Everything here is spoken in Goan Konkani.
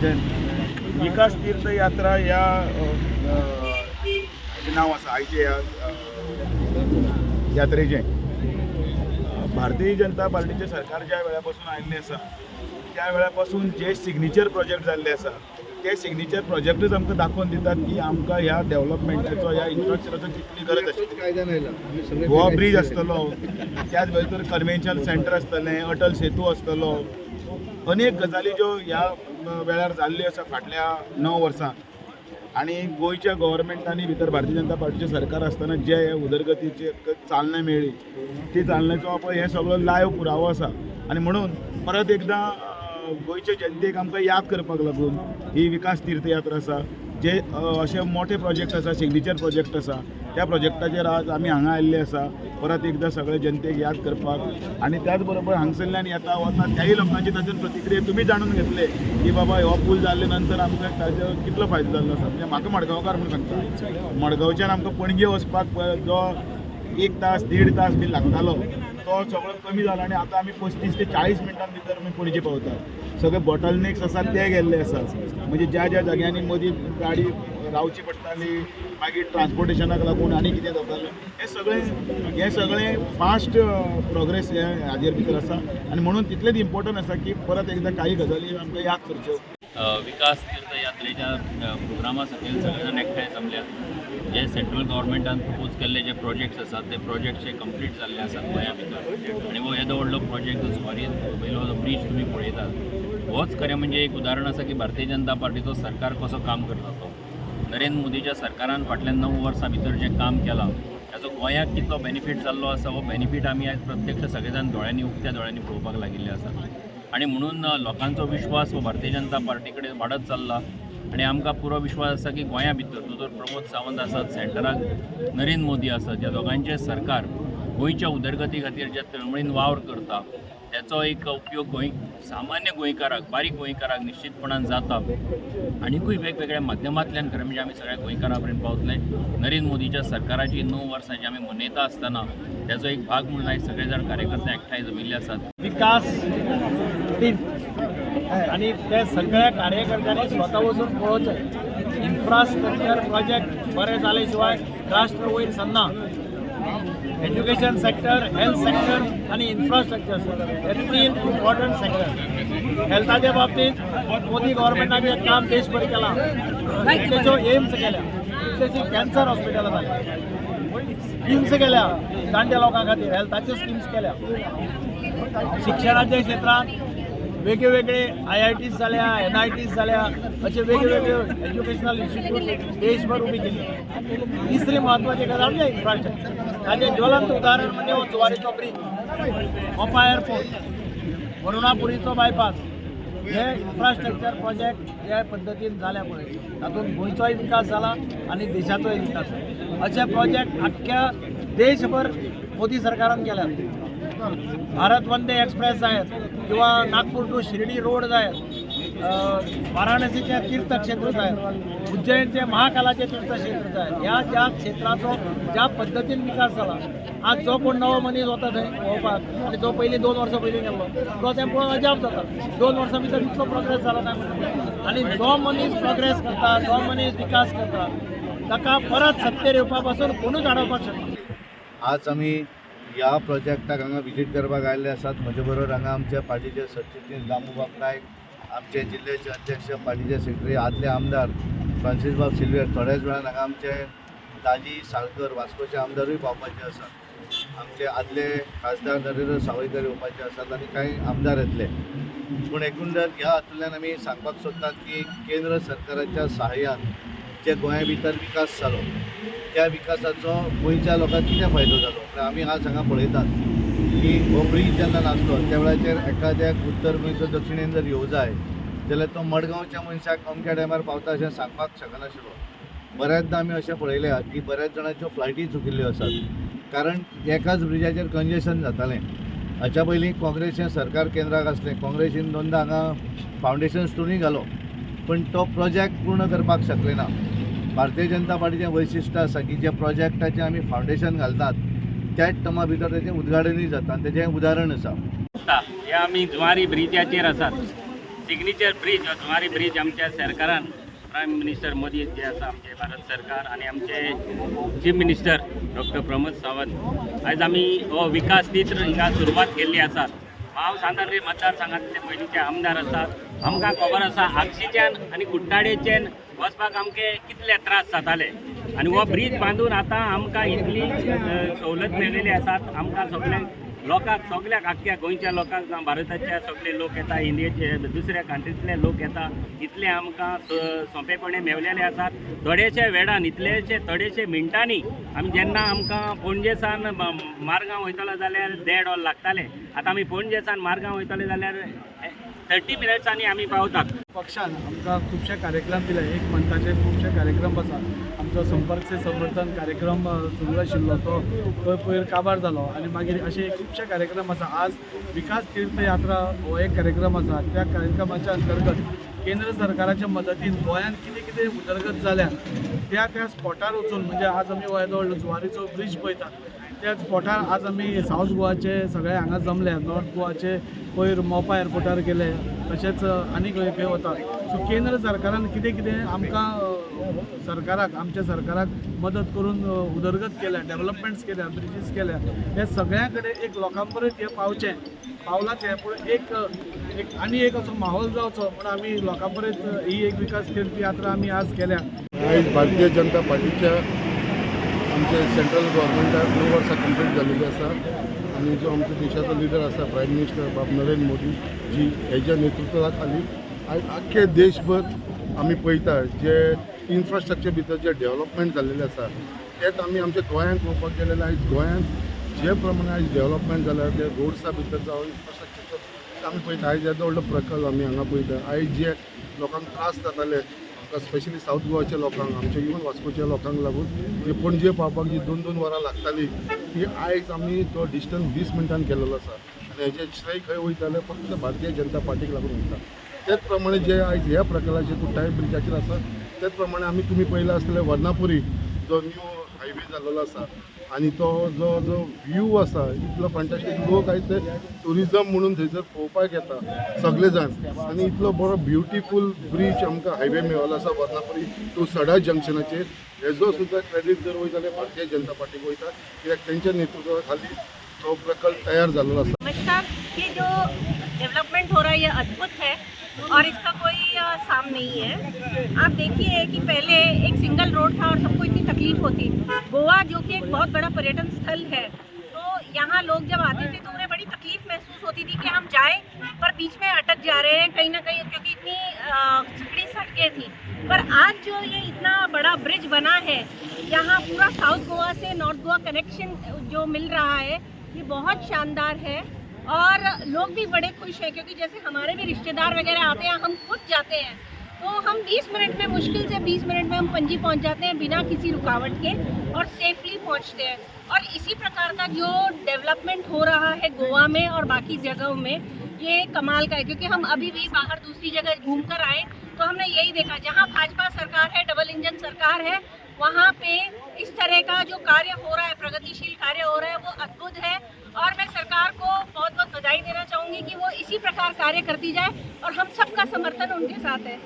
विकास तीर्थयात्रा ह्या नांव आसा आयचे ह्या यात्रेचें. भारतीय जनता पार्टीचें सरकार ज्या वेळा पासून आयिल्लें आसा त्या वेळा पासून जे सिग्नेचर प्रोजेक्ट जाल्ले आसा ते सिग्नेचर प्रोजेक्टूच आमकां दाखोवन दितात की आमकां ह्या डेव्हलपमेंटाचो ह्या इन्फ्रास्ट्रक्चराचो कितली गरज आशिल्ली. गोवा ब्रीज आसतलो, त्याच भितर कन्व्हेन्शन सेंटर आसतलें, अटल सेतू आसतलो, अनेक गजाली ज्यो ह्या वेळार जाल्ल्यो आसा फाटल्या 9 वर्सां. आनी गोंयच्या गव्हर्मेंटांनी भितर भारतीय जनता पार्टीचें सरकार आसतना जे उदरगतीची चालना मेळ्ळी ती चालण्याचो पळय हें सगळो लायव पुरावो आसा. आनी म्हणून परत एकदां गोंयचे जनतेक आमकां याद करपाक लागून ही विकास तीर्थयात्रा आसा. जे अशे मोठे प्रोजेक्ट आसा, सिग्नेचर प्रोजेक्ट आसा, त्या प्रोजेक्टाचेर आज आमी हांगा आयिल्ले आसा परत एकदां सगळे जनतेक याद करपाक. आनी त्याच बरोबर हांगसरल्यान येता वता त्याही लोकांची तातूंत प्रतिक्रिया तुमी जाणून घेतले की बाबा हो पूल जाल्ले नंतर आमकां ताजो कितलो फायदो जाल्लो आसा. म्हणजे म्हाका मडगांवकार म्हूण सांगता, मडगांवच्यान आमकां पणजे वचपाक जो 1 तास 1.5 तास बी लागतालो तो सगळो कमी जाला आनी आतां आमी 35 ते 40 मिनटां भितर आमी पणजे पावता. सगळे बॉटलनेक्स आसात ते गेल्ले आसात, म्हणजे ज्या ज्या जाग्यांनी मदीं गाडी रावची पडटाली, मागीर ट्रान्सपोर्टेशनाक लागून आनी कितें जातालें, हें सगळें फास्ट प्रोग्रेस हे हाजेर भितर आसा. आनी म्हणून तितलेंच इम्पॉर्टंट आसा की परत एकदां काही गजाली आमकां याद करच्यो. विकास तीर्थयात्रेच्या प्रोग्रामा सकयल सगळे जाण एकठांय जमल्यात. जे सेंट्रल गव्हर्मेंटान प्रपोज केल्ले जे प्रोजेक्ट्स आसात ते प्रोजेक्ट्स जे कंप्लीट जाल्ले आसात गोंया भितर. आनी हो येदो व्हडलो प्रोजेक्ट जो सुवारी वयलो जो ब्रीज तुमी पळयतात होच खरें म्हणजे एक उदाहरण आसा की भारतीय जनता पार्टीचो सरकार कसो काम करता तो. नरेंद्र मोदीच्या सरकारान फाटल्या 9 वर्सां भितर जें काम केलां ताचो गोंयाक कितलो बेनिफीट जाल्लो आसा हो बेनिफीट आमी आयज प्रत्यक्ष सगळे जाण दोळ्यांनी उक्त्या दोळ्यांनी पळोवपाक लागिल्ले आसा. आनी म्हणून लोकांचो विश्वास हो भारतीय जनता पार्टी कडेन वाडत चल्ला आनी आमकां पुरो विश्वास आसा की गोंया भितर दोतोर प्रमोद सावंत आसात, सेंटराक नरेंद्र मोदी आसात, ज्या दोगांचें सरकार गोंयच्या उदरगती खातीर ज्या तळमळीन वावर करता त्याचो एक उपयोग गोंय सामान्य गोंयकाराक, बारीक गोंयकाराक निश्चितपणान जाता. आनिकूय वेगवेगळ्या माध्यमांतल्यान खरें म्हणजे आमी सगळ्या गोंयकारां पर्यंत पावतले. नरेंद्र मोदीच्या सरकाराची 9 वर्सां जी आमी मनयता आसतना त्याचो एक भाग म्हणून आयज सगळे जाण कार्यकर्ते एकठांय जमिल्ले आसात. विकास आनी ते सगळ्या कार्यकर्त्यांनी स्वता वचून पळोवचें. इन्फ्रास्ट्रक्चर प्रोजेक्ट बरें जाले शिवाय राष्ट्र वयर सरना. एज्युकेशन सेक्टर, हेल्थ सेक्टर आनी इन्फ्रास्ट्रक्चर हे 3 इम्पॉर्टंट सेक्टर. हेल्थाच्या बाबतींत मोदी गव्हर्मेंटान जें काम देशभर केलां, कितलेश्यो एम्स केल्या, कितलेशीं कॅन्सर हॉस्पिटलां जालीं, स्किम्स केल्या जाणट्या लोकां खातीर, हेल्थाच्यो स्किम्स केल्या. शिक्षणाच्या क्षेत्रांत वेगळे IITs जाल्या, NITs जाल्या, असे वेगवेगळे एज्युकेशनल इन्स्टिट्यूट देशभर उबी केली. तिसरी म्हत्वाची गजाल म्हणजे इन्फ्रास्ट्रक्चर. ताचें ज्वलंत उदाहरण म्हणजे हो जुवारीचो ब्रीज, मोपा एअरपोर्ट, वरुणापुरीचो बायपास, हे इन्फ्रास्ट्रक्चर प्रोजेक्ट जे पद्दतीन जाल्या पळय तातूंत गोंयचोय विकास जाला आनी देशाचोय विकास जाला. अशे प्रोजेक्ट आख्ख्या देशभर मोदी सरकारान केल्यात. भारत वंदे एक्सप्रेस जायत किंवा नागपूर टू शिर्डी रोड जायत, वाराणसीचें तीर्थक्षेत्र जायत, उज्जैनचें महाकालाचें तीर्थक्षेत्र जायत, ह्या ज्या क्षेत्राचो ज्या पद्दतीन विकास जाला, आज जो कोण नवो मनीस वता थंय पळोवपाक आनी जो पयलीं 2 वर्सां पयलीं गेल्लो तो तें पळोवन अजाप जाता, 2 वर्सां भितर इतलो प्रोग्रेस जाला काय म्हणटा. आनी जो मनीस प्रोग्रेस करता, जो मनीस विकास करता ताका परत सत्तेर येवपा पासून कोणूच आडोवपाक शकना. आज आमी ह्या प्रोजेक्टाक हांगा विजीट करपाक आयिल्ले आसात. म्हजे बरोबर हांगा आमच्या पार्टीचे सरचिटणीस दामूबाब नायक, आमचे जिल्ल्याचे अध्यक्ष, पार्टीचे सेक्रेटरी, आदले आमदार फ्रांसीसबाब सिल्वेर, थोड्याच वेळान हांगा आमचे दाजी साळकर वास्कोचे आमदारूय पावपाचे आसात, आमचे आदले खासदार नरेंद्र सावयकर येवपाचे आसात आनी कांय आमदार येतले. पूण एकूणदर ह्या हातूंतल्यान आमी सांगपाक सोदतात की केंद्र सरकाराच्या सहाय्यान जे गोंया भितर विकास जालो त्या विकासाचो गोंयच्या लोकांक कितें फायदो जालो. म्हळ्यार आमी आज हांगा पळयतात की हो ब्रीज जेन्ना नासलो त्या वेळाचेर एखाद्याक उत्तर गोंयचो दक्षिणेन जर येवं जाय जाल्यार तो मडगांवच्या मनशाक अमक्या टायमार पावता अशें सांगपाक शकनाशिल्लो. बऱ्याचदां आमी अशें पळयल्या की बऱ्याच जाणांच्यो फ्लायटी चुकिल्ल्यो आसात, कारण एकाच ब्रिजाचेर कंजेशन जातालें. हाच्या पयलीं काँग्रेसीचें सरकार केंद्राक आसलें, काँग्रेसीन दोनदां हांगा फावंडेशन स्टोनूय घालो, पण तो प्रोजेक्ट पूर्ण करपाक शकले ना. भारतीय जनता पार्टीचें वैशिश्ट आसा की जे प्रोजेक्टाचें आमी फावंडेशन घालतात त्याच टर्मा भितर तेचें उद्घाटनूय जाता आनी तेचें उदाहरण आसा. हे आमी जुवारी ब्रिजाचेर आसात. सिग्नेचर ब्रीज जुवारी ब्रीज आमच्या सरकारान प्रायम मिनिस्टर मोदी जे आसा आमचे भारत सरकार आनी आमचे chief minister doctor Pramod Sawant आयज आमी हो विकास तीर्थ हिंगा सुरवात केल्ली आसा. हांव सांतांद्रे मतदारसंघातले पयलींचे आमदार आसात. आमकां खबर आसा आगशीच्यान आनी कुट्टाडेच्यान वचपाक आमचे कितले त्रास जाताले आनी हो ब्रीज बांदून आतां आमकां इतली सवलत मेळिल्ली आसात. आमकां सगळ्यांक लोकांक सगळ्याक आख्ख्या गोंयच्या लोकांक जावं भारताच्या सगळे लोक येता, इंडियेचे दुसऱ्या कंट्रींतले लोक येता, इतले आमकां सोंपेपणी मेवलेले आसात. थोडेशे वेळान इतलेशे थोडेशे मिनटांनी आमी जेन्ना आमकां पणजे सावन मारगांव वयतलो जाल्यार 1.5 वर लागतालें, आतां आमी पणजे सावन मारगांव वयतले जाल्यार 30 मिनट्सांनी आमी पावतात. पक्षान आमकां खुबशे कार्यक्रम दिले. एक मंथाचे खुबशे कार्यक्रम आसा. आमचो संपर्क से समर्थन कार्यक्रम सुरू आशिल्लो तो पयर काबार जालो आनी मागीर अशे खुबशे कार्यक्रम आसा. आज विकास तीर्थयात्रा हो एक कार्यक्रम आसा. त्या कार्यक्रमाच्या अंतर्गत केंद्र सरकाराच्या मदतीन गोंयांत कितें कितें उदरगत जाल्या त्या त्या स्पॉटार वचून, म्हणजे आज आमी हो येदो व्हडलो जुवारीचो ब्रीज पळयतात त्या स्पॉटार आज आमी सावथ गोवाचे सगळे हांगा जमले, नॉर्थ गोवाचे पयर मोपा एअरपोर्टार गेले, तशेंच आनी खंय खंय वता. सो केंद्र सरकारान कितें कितें आमकां सरकाराक आमच्या सरकाराक मदत करून उदरगत केल्या, डेवलपमेंट्स केल्या, ब्रिजीस केल्या, हे सगळ्यां कडेन एक लोकां पर्यंत हें पावचें पावलाच हें, पूण एक एक आनी एक असो माहोल जावचो म्हूण आमी लोकां पर्यंत ही एक विकास तीर्थ यात्रा आमी आज केल्या. आयज भारतीय जनता पार्टीच्या आमचे सेंट्रल गव्हर्मेंटाक 9 वर्सां कंप्लीट जाल्लेली आसा आनी जो आमच्या देशाचो लिडर आसा प्रायम मिनिस्टर बाब नरेंद्र मोदी जी हेज्या नेतृत्वा खाली आयज आख्खे देशभर आमी पळयता जे इन्फ्रास्ट्रक्चर भितर जे डेव्हलपमेंट जाल्लेलें आसा तेच आमी आमच्या गोंयांत पळोवपाक गेले आयज गोंयांत जे प्रमाणे आयज डेव्हलपमेंट जाल्या ते रोड्सा भितर जावं इन्फ्रास्ट्रक्चर आमी पळयता. आयज येदो व्हडलो प्रकल्प आमी हांगा पळयता. आयज जे लोकांक त्रास जाताले स्पेशली सावथ गोवाच्या लोकांक, आमच्या इवन वास्कोच्या लोकांक लागून जे पणजे पावपाक जी 2-2 वरां लागताली ती आयज आमी तो डिस्टन्स 20 मिनटान केलेलो आसा आनी हेजे श्रेय खंय वयता जाल्यार फक्त भारतीय जनता पार्टीक लागून वयता. तेच प्रमाणे जे आयज ह्या प्रकल्पाचेर कुट्टाळे ब्रिजाचेर आसा तेच प्रमाणे आमी तुमी पळयलां आसतलें वर्णापुरी जो न्यू हायवे जाल्लो आसा आनी तो जो जो व्यू आसा इतलो फॅन्टास्टीक, लोक आयज ते ट्युरिजम म्हणून थंयसर पळोवपाक येता सगळे जाण आनी इतलो बरो ब्युटिफूल ब्रीज आमकां हायवे मेळिल्लो आसा वर्णापुरी टू सडा जंक्शनाचेर. हेजो सुद्दां क्रेडीट जर वयता जाल्यार भारतीय जनता पार्टीक वयता, कित्याक तेंच्या नेतृत्वा खाली तो प्रकल्प तयार जाल्लो आसा. नमस्कार. ये जो डेवलपमेंट हो रहा है ये अद्भुत है और इसका कोई साम नहीं है. आप देखिए कि पहले एक सिंगल रोड था और सबको इतनी तकलीफ होती. गोवा जो कि एक बहुत बड़ा पर्यटन स्थल है, तो यहाँ लोग जब आते थे तो उन्हें बड़ी तकलीफ महसूस होती थी कि हम जाएं पर बीच में अटक जा रहे हैं कहीं ना कहीं, क्योंकि इतनी सकड़ी सड़कें थी. पर आज जो ये इतना बड़ा ब्रिज बना है, यहाँ पूरा साउथ गोवा से नॉर्थ गोवा कनेक्शन जो मिल रहा है ये बहुत शानदार है और लोग भी बड़े खुश हैं, क्योंकि जैसे हमारे भी रिश्तेदार वगैरह आते हैं, हम खुद जाते हैं तो हम 20 मिनट में, मुश्किल से 20 मिनट में हम पणजी पहुंच जाते हैं बिना किसी रुकावट के और सेफली पहुंचते हैं. और इसी प्रकार का जो डेवलपमेंट हो रहा है गोवा में और बाकी जगहों में ये कमाल का है, क्योंकि हम अभी भी बाहर दूसरी जगह घूम कर आए तो हमने यही देखा, जहाँ भाजपा सरकार है, डबल इंजन सरकार है, वहाँ पे इस तरह का जो कार्य हो रहा है, प्रगतिशील कार्य हो रहा है, वो अद्भुत है. और मैं सरकार को बहुत बहुत बधाई देना चाहूँगी कि वो इसी प्रकार कार्य करती जाए और हम सबका समर्थन उनके साथ है.